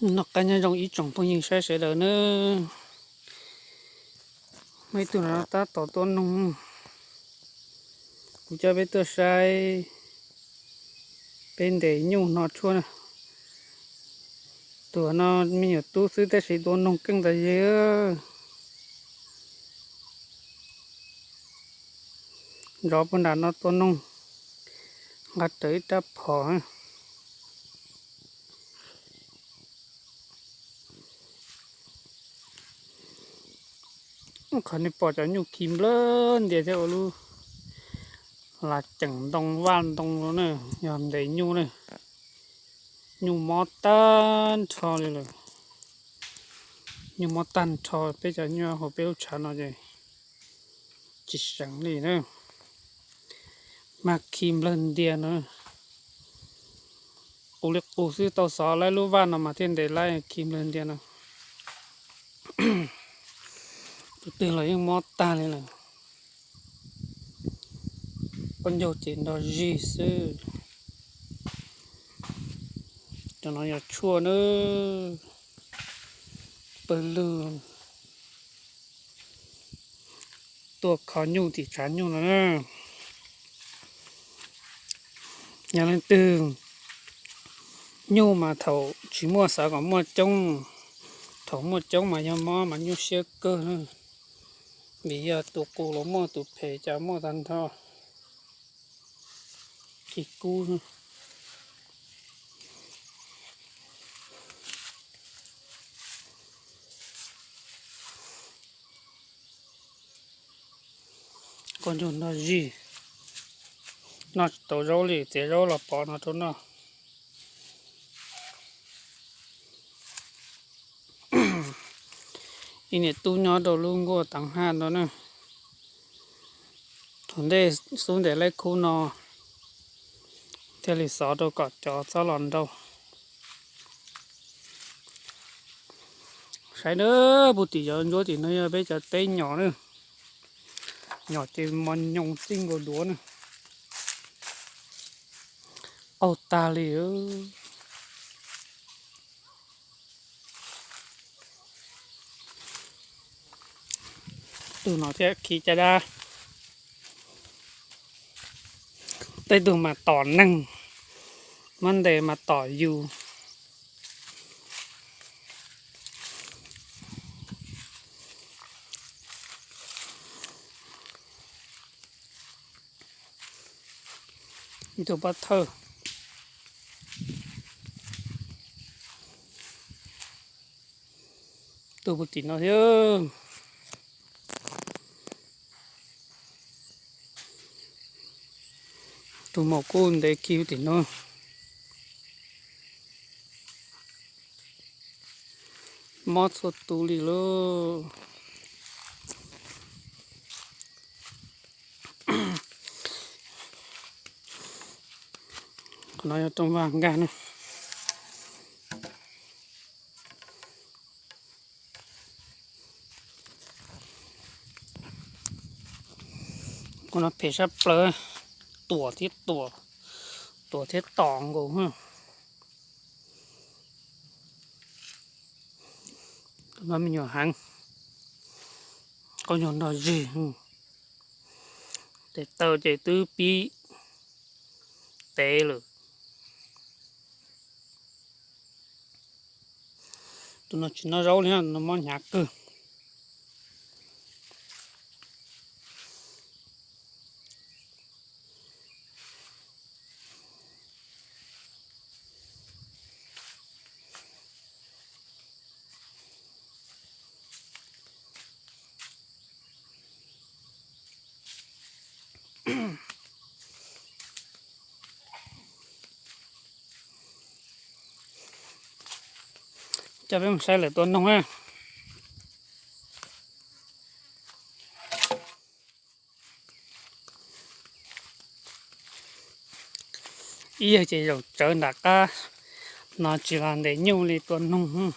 Noj qab nyob zoo ib tsoom phooj ywg saib sawv daws nawb. Muaj ib tug no tab tom tua noog, kuv coj peb tuaj saib peb ntes nyuj hno tshuaj na. Tus no me nyuam tub xwb tab sis tua noog keej tas zog. Ntov puag nram no tua noog, nqa rawv ib rab phom. Qhov nej pom cov nyuj khi nplawg ntias thiab ua lub las ceem ntoo vaj ntoo no na, yog ntes nyuj na. Nyuj mob tag nrho li lawm. Nyuj mob tag nrho, peb cov nyuj hauv peb lub tshav no ces tsis seev li na. Mas khi nplawg ntias no. Qus li qus xwb, tau xov laib lub vaj no mas thiaj ntes laib, khi nplawg ntias no. Tus twg los yeej mob tag li lawm. Koj ncaug ces nrog zig xwb. Cov no yog tshuaj na, pawg lug tuaj kho nyuj tim tshav nyuj no na. Yog leej twg nyuj mas thaum tsis muaj xav kom muaj coob, thaum muaj coob mas yog mob mas nyuaj siab kawg, vim yog tus qus los muaj, tus phem cas muaj tag nrho. Khi kub. Koj ncaug nrog zig, noj tsis tau zaub li, txiav zaub los pov no rau noj. Ib niam tub nyob rau lub nkuaj Tav Haj no na, thaum ntej xub ntes laib khub no thiaj li xov rau kom cov txhob los nrauj. Saib na, puag tim cov ntsuab tim no yog peb cov teb nyom na, nyom ces mos nyoos txij nkaus duav na, qaug tag li. Tus no thiab khi caj dab. Tej tug mas tom neeg, muab ntes mas tom yus. Ib tug pov thawj. Tus puag tim no thiab. Tus maum kuj ntev kiag tim no. Mob txhua tus li lauj. Qhov no yog rooj vag nkag na. Qhov no phem sab plaws, tuam thiab tuam, tuam thiab tom nkaus. Qhov no me nyuam heev, qhov nyuag nrog zig, tes taw ces twb pib tev lawm. Tus no tsis noj zaub li, no mob hnyav kawg. Coj peb mus saib lawv tua noog na. Ib yawg ces zaum tsawv nram qab no tsis los ntes nyuj li tua noog.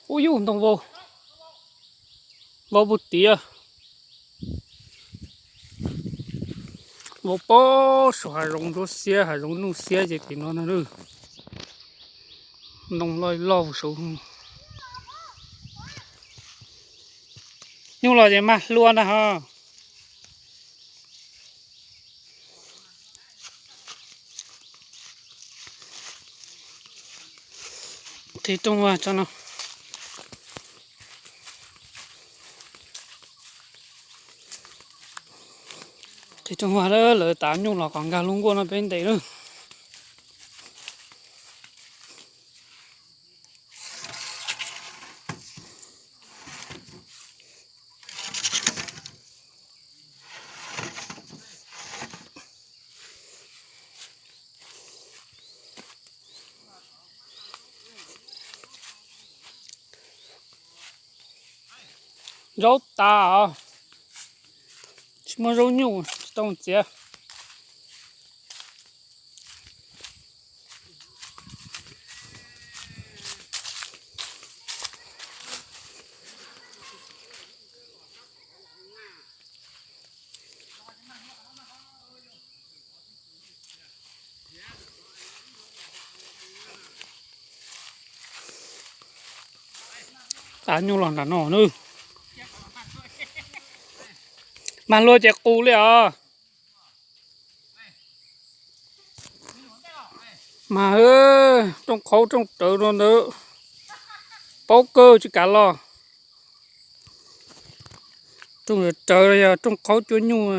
Ub yub, ntoo vau, vau puag tim, vau pem saum hav zoov ntsuab xiab, hav zoov nuj xiab ces tim no na. Ntoo loj loj saud. Nyuj los ces mag hlua ntag ho. Qhib rooj vag tso no. Qhib rooj vag, lawv tav nyuj los kom nkag lub nkuaj no peb ntes lawm. Zaub tas os, tsis muaj zaub nyuj tsis tau txiav. Tav nyuj los nram no na. Mag hlua ces qus li os. Mas rooj qhaub rooj rawv no ntawd paub kawg tsis kav los. Rooj rawv los yog rooj qhaub cuab nyuj.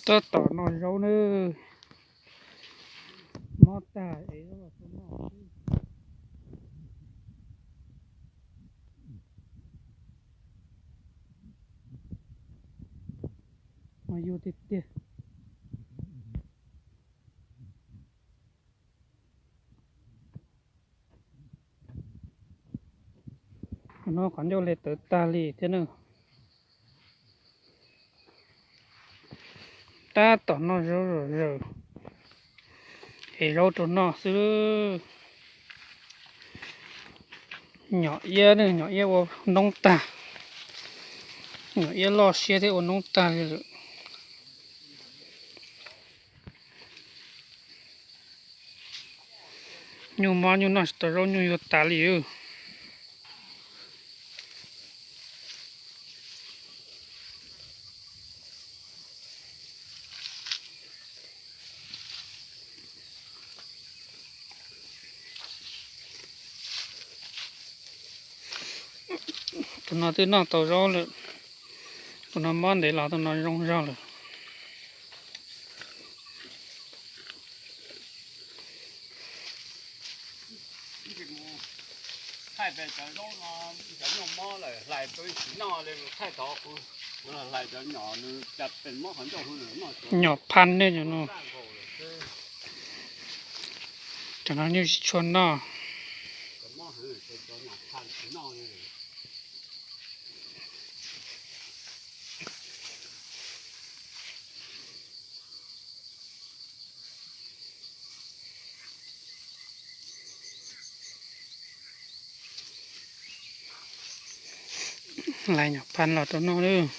Tab tom noj zaub nawb. Mob tag es zaub los tau noj xwb. Mas yuag tiag tiag. No qhov ncauj li tawv tag li thiab na. Tab tom noj zaub zom zaws, es zaub rau noj xwb. Nyom iab ne, nyom iab ua noob tag, nyom iab loj siab thiab ua noob tag li lawm. Nyuj mob nyuj noj tsis tau zaub nyuj yuag tas li. Tus no twb noj tau zaub lawm, tus no mob ntev los tus no zoo zog lawm. Nyom phaj ne, cov no nyuj tsis tshua noj. Lais nyom phaj los rau noj lawm.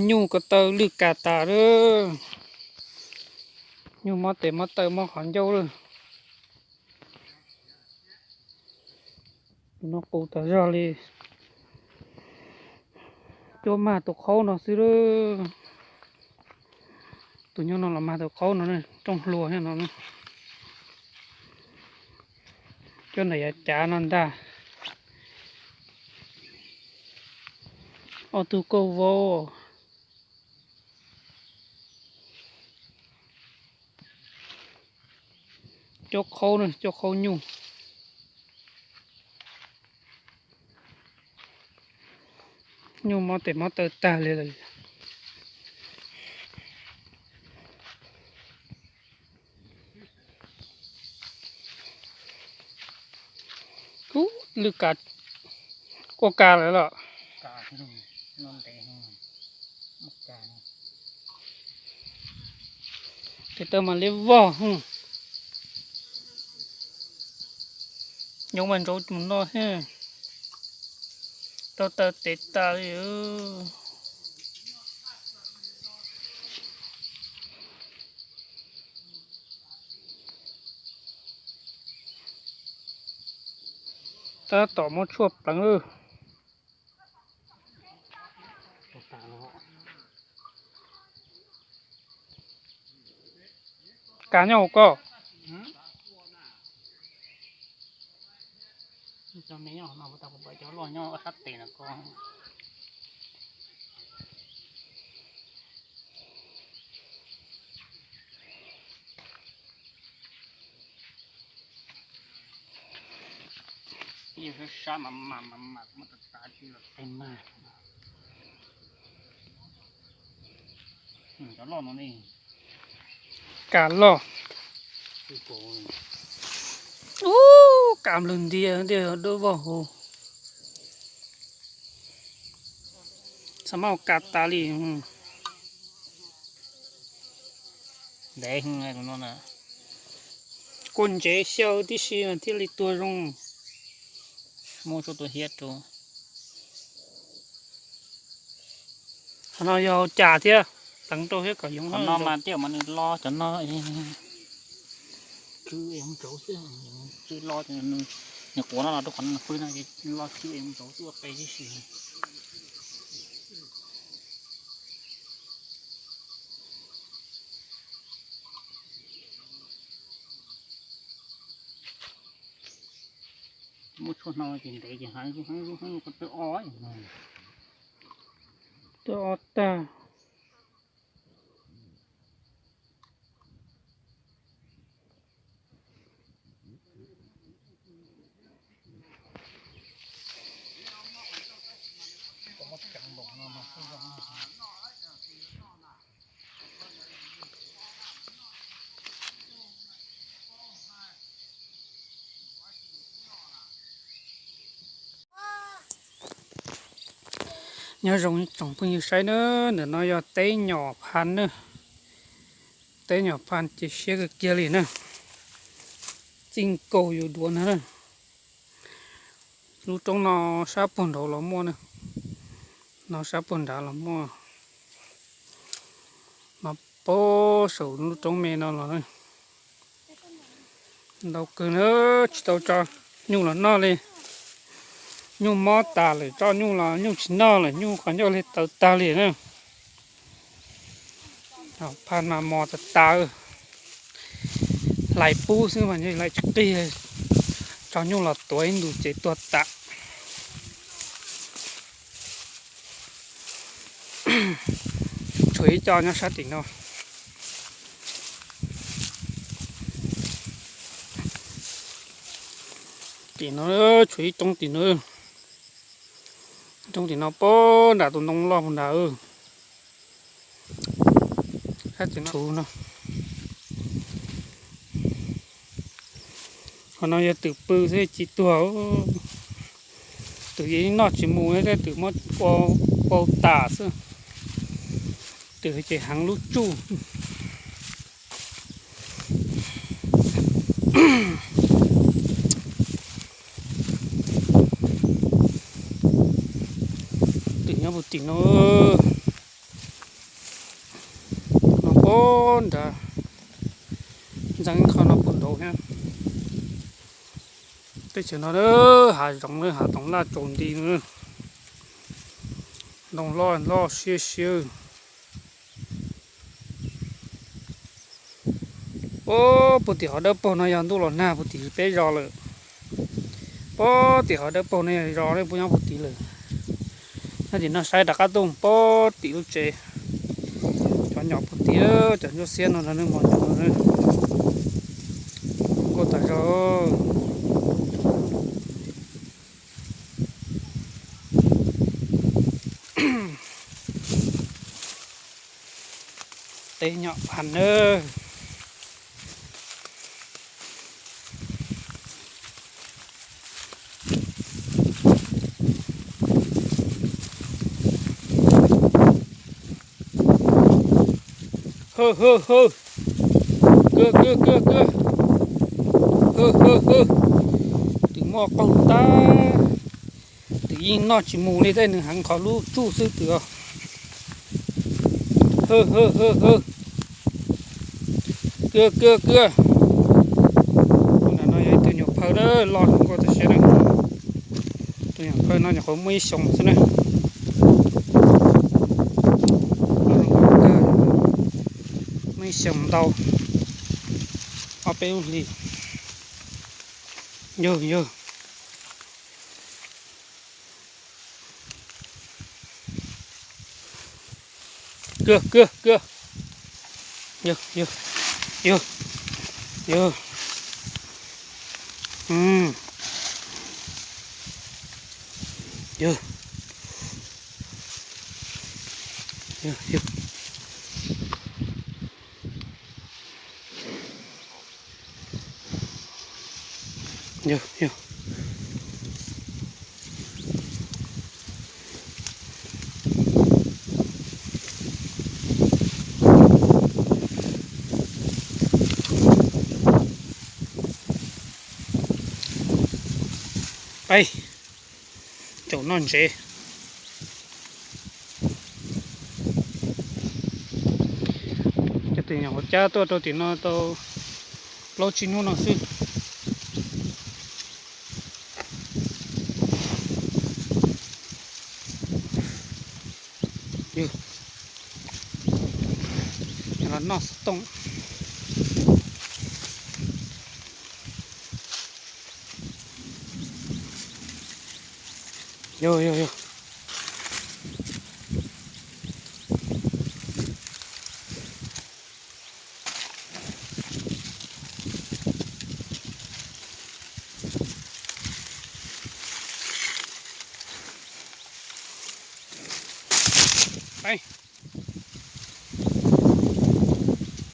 Nyuj ko taw lwj kas tas lawm. Nyuj mob tes mob taw mob qhov ncauj lawm. Tus no qus tas zog li. Cuab mag tus qhaub no xwb lawm. Tus nyuj no los mag tus qhaub no, rooj hlua thiab no. Cuab ntawm yav cav no ntag. Ob tug kauj vau. Cuab qhaub na, cuab qhaub nyuj. Nyuj mob tes mob taw tag li lawm. Ub, lwj ka, ua ka lawm los. Tes taw mas liab vog. Nyob mas ntsaub mus noj thiab. Rau taw tes tas li. Tab tom muab tshuaj pleev lawm. Kav nyob hauv ko. Sab sab mas mas mas mas muab tas tas tsis los teg mag. Cov loj no ne. Kav loj. Ub, kav nplawg ntiag tiag dub vog huv. Xav mas kav tas li. Ntev no, kua ntsev xyaw tib si mas thiaj li tuag zoo. Muab tshuaj tua hiab rau. Qhov no yog hauv cas thiab, pleev rau thiab kom yoov no mas tiaj mas nws lo cov no. Tsw yoov ntsaud xwb, tsw lo, nws quav no los rau qhov no pw no ces lo tsw yoov ntsaud xwb ua qe tib si. Muab tshuaj hno ces ntev ces heev heev heev, twb o, twb o tag. Nyob zoo tsoom phooj ywg saib na, ntawm no yog teb nyom Phas na. Teb nyom Phas ces siab kawg kiag li na. Txij nkaus yus duav na. Lub roob no sab puag nraud los muaj na. No sab puag nrad los muaj. No puag saum lub roob me no los na. Ntau kawg na, tsis tau tso nyuj los noj li. Nyuj mob tas lawm, tso nyuj los nyuj tsis noj lawm, nyuj qhov ncauj li tawv tag li na. Phas mas mos tas tas, hlais pub xwb mas hlais tsis qig, tso nyuj los tuav ib ntus ces tuag tas. Tshuav ib co nyob sab tim no. Tim no tshuav ib roob tim no. Roob tim no puag nram tus ntoo loj puag nrad. Sab tim no. Qhov no yog twm pw xwb tsis tuag. Twm yeej noj tsis mus, twm muab ua pau tas xwb. Twm ces heev lub tsuj. Twm nyob puag tim no, no puag nrad, ntxeev qhov no puag nraud thiab. Teb chaws no hav zoov, hav toov laj tsaus nti no, ntoo loj loj siab siab. Puag tim qhov dawb paug no yog ntuj los nag, puag tim peb zos lawm. Puag tim qhov dawb paug no yog zos, puab nyob puag tim lawm. Nyob tim no saib rov qab tuaj puag tim lub tsev. Cov nyom puag tim, cov ntsuab xiab no nrog neeg mos nyoos no. Nkauj tas zog. Teb nyom pha nawb. Hwj hwj hwj. Kawg kawg kawg kawg. Hwj hwj hwj. Twb muaj qaug tag. Twb yeej noj tsis mus li tej, nws heev qhov lub tsuj xwb twb os. Hwj hwj hwj hwj. Kawg kawg kawg. Tus no yog ib tug nyuam phawj na, loj zoo nkauj tib si na. Tus nyuam phawj no nyuam qhuav muaj ib xyoos xwb na. Loj zoo nkauj kawg. Muaj ib xyoos ntau, ob peb lub hlis. Yog yog. Kawg kawg kawg. Yog yog yog yog. Yog yog yog. Yog yog. Peb caum noj ntsev. Cov twg nyuam qhuav cab tuaj rau tim no tau plaub tsib hnub no xwb. Yog, los noj xov tooj. Yog yog yog. Peb,